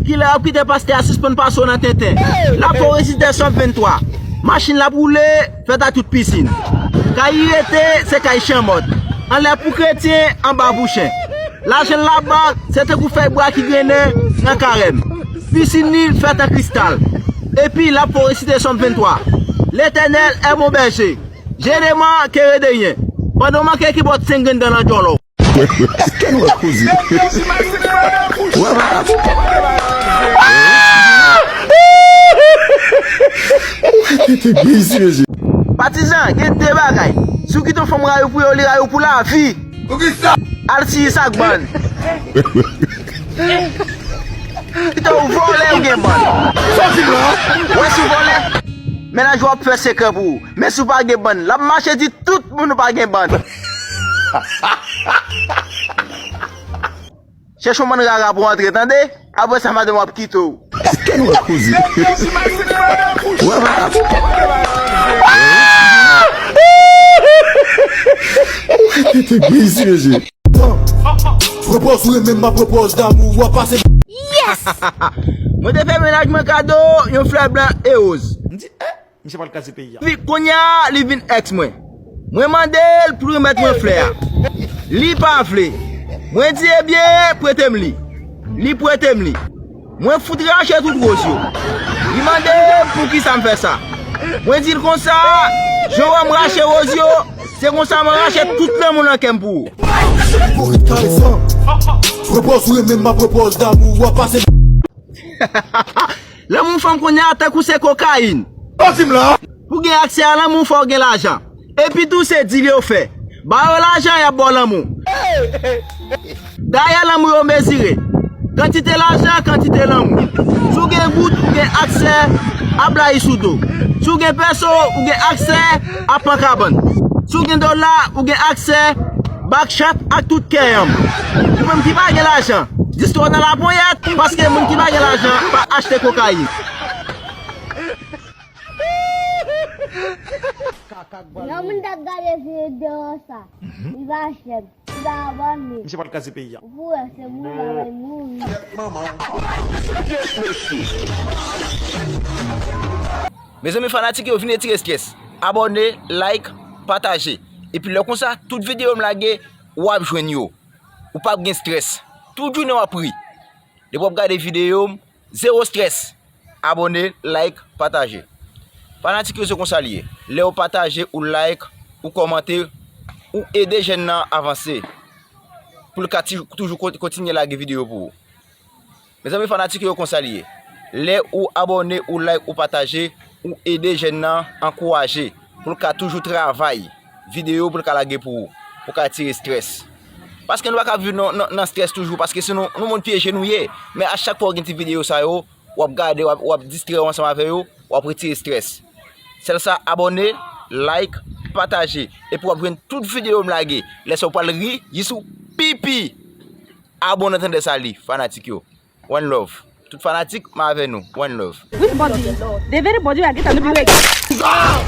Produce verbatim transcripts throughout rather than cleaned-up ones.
Kilè w ap kite pastè a sispann pase w nan tenten? L ap fè w resite Sòm venntwa. Machin l ap woule, fèt a tout pisin. Kay li rete, se kay chanmòt. Anlè pou kretyen, anba pou chen. Lajan l labank, se tankou fèy bwa ki grennen nan karèm. Pisin li fèt an kristal. Epi l ap fè w resite Sòm venntwa. L'Éternel est mon berger. Je ne manquerai de rien. Pandan w manke ki bòt senk grenn dan nan djòlò w. Èske nou wè koze? Wè, wè, wè. Ou tete byen isi, mesye. Patizan, gen de bagay. Si w kite yon fanm rayi w pou yo, li rayi w pou lavi. Poukisa? Al siyi sa ak bann. Kite w vòlè, ou gen bann. Sa w di m la? Wè si w vòlè. Mennaj ou ap fè sekrè pou ou. Men si w pa gen bann, l ap mache di tout moun ou pa gen bann. Chèche yon bann rara pou antre, tande? Apre sa, madanm w ap kite w. Èske nou wè koze? Wè, wè. Ou tete byen isi, mesye. Pran pòz ou renmen m, m ap pran pòz damou, w ap pase. Yes! Mwen te fè mennaj mwen kado yon flè blan e woz. M di, eh, misye pral kraze peyi a. Epi kounye a, li vin èks mwen. Mwen mande l pou l remèt mwen flè a. Li pa vle. Mwen di, ebyen, prete m li. Li prete m li. Mwen fout rache tout woz yo. Li mande m poukisa m fè sa. Mwen di l konsa, jan w wè m rache woz yo, se konsa mwen rache tout lanmou nan kè m pou ou. Mouri Kayzan. Pran pòz ou renmen m, m ap pran pòz damou, w ap pase. Lanmou fanm kounye a tankou se kokayin. Sa w di m la? Pou gen aksè a lanmou, fò w gen lajan. Epi tou, se dil yo fè. Ba yo lajan, y ap ba w lanmou. Dayè, lanmou yo mezire. Kantite lajan, kantite lanmou. Si w gen goud, ou gen aksè a blayi sou do. Si w gen pèso, ou gen aksè a pankabann. Si w gen dola, ou gen aksè bakchat ak tout kèyanm. Ou menm ki pa gen lajan, distri w nan laponyèt, paske moun ki pa gen lajan pa achte kokayin. Yon moun t ap gade videyo sa. Li pa chèb. Li pa abòne. Misye pral kraze peyi a. Ou pou wè se moun la wè mouri. Mezanmi fanatik yo, vin retire strès. Abòne, like, pataje. Epi lè konsa, tout videyo m lage, w ap jwenn yo. Ou p ap gen strès. Tout jounen w ap ri. Depi w ap gade videyo m, zewo strès. Abòne, like, pataje. Fanatik yo, se konsa l ye. Lè w pataje, ou like, ou kòmante, ou ede jèn nan avanse. Pou l ka ti-, toujou kon-, kontinye lage videyo pou ou. Mezanmi fanatik yo, konsa l ye. Lè ou abòne, ou like, ou pataje, ou ede jèn nan ankouraje pou l ka toujou travay videyo pou l ka lage pou ou, pou ka retire strès. Paske nou pa ka viv nan, nan, nan strès toujou, paske se nou, nou moun pyeje nou ye. Men a chak fwa w gen ti videyo sa yo, w ap gade, w ap, w ap distrè w ansanm avè yo, w ap retire strès. Sèl sa, abòne, like, pataje. Epi w ap jwenn tout videyo m lage. Lè sa w pral ri, jis ou pipi. Abòne tande sa li, fanatik yo. One love. Tout fanatik, m avè nou. One love. Which body? The very body we are getting to be wake. Ah!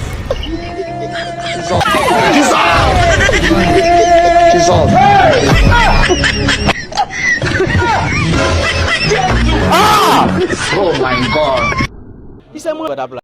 Oh my God. Ki se mwen.